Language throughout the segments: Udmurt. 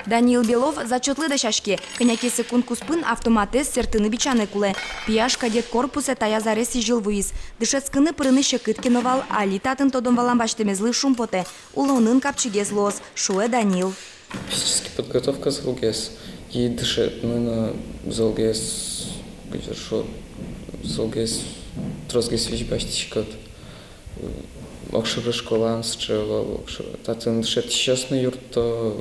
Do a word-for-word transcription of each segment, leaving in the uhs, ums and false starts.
Даниил Белов зачётлы дасяське. Кӧня ке секунд куспын автоматэз сэртыны бичаны кулэ. Пияш кадет корпусэ таяз аре сӥзьыл вуиз. Дышетскыны пырыны секыт ке но вал, али татын тодон-валан басьтэмезлы шумпотэ. Улонын капчигес луоз, шуэ Даниил. Физический подготовка золгес, и дышетыны но золгес, кызьы шуо, золгес, тросгес визь басьтӥськод. Огшоры школаын сыӵе вал, огшоры. Татын дышетӥсьёс но юртто,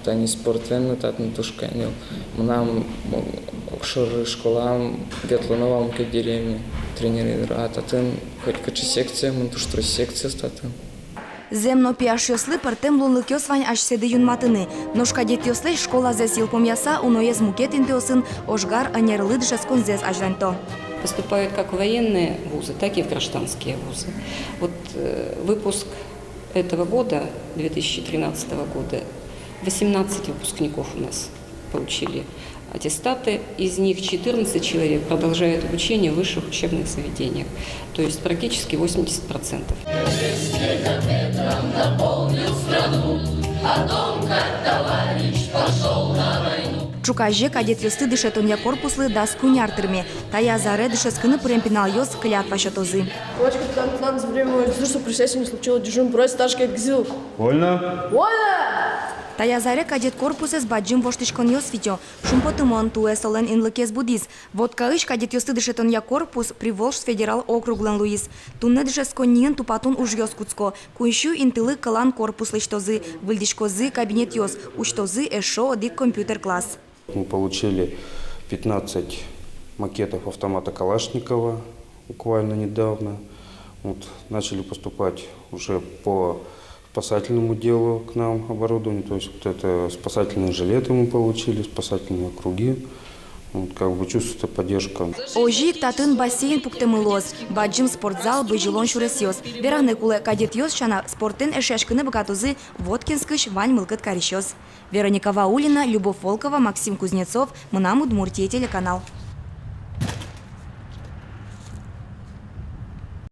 тани спортэн но татын туж каньыл. Мынам огшоры школаын ветлоно вал мукет деревне тренироваться, а татын хоть кыӵе секция, мон туж трос секциос татын. Зэм но, пияшъёслы пӧртэм луонлыкъёс вань асьсэды юнматыны. Нош кадетъёслэсь школазэс йылпумъяса, уноез мукет интыосын ожгар ӧнерлы дышетсконзэс азьланьто. Поступают как в военные вузы, так и в гражданские вузы. Вот, э, выпуск этого года, две тысячи тринадцатого года, восемнадцать выпускников у нас получили аттестаты, из них четырнадцать человек продолжают обучение в высших учебных заведениях, то есть практически восемьдесят процентов. Ӵуказе кадетъёсты дышетонъя корпуслы дас куинь ар тырме. Таяз аре дышетскыны пырем пиналъёс клятва сётозы. Вольно! Таяз аре кадет корпусэз бадӟым воштӥськонъёс витё. Шумпотымон, туэ солэн инлыкез будӥз. Воткаысь кадетъёсты дышетонъя корпус Приволжск федерал округлэн луиз. Туннэ дышетсконниын тупатон ужъёс кутско. Куинь сю интылы кӧлан корпус лэсьтозы, выльдӥськозы кабинетъёс, усьтозы эшшо одӥг компьютер класс. Мы получили пятнадцать макетов автомата Калашникова буквально недавно. Вот, начали поступать уже по спасательному делу к нам оборудование, то есть вот это спасательные жилеты мы получили, спасательные круги. Вот, как бы чувствуется поддержка. Озьы ик татын бассейн пуктэмын луоз, бадӟым спортзал, бызьылон сюресъёс. Вераны кулэ, кадетъёс сяна спортэн эшъяськыны быгатозы Воткинскысь вань мылкыд карисьёс. Вероника Ваулина, Любовь Волкова, Максим Кузнецов, «Мынам Удмуртие» телеканал.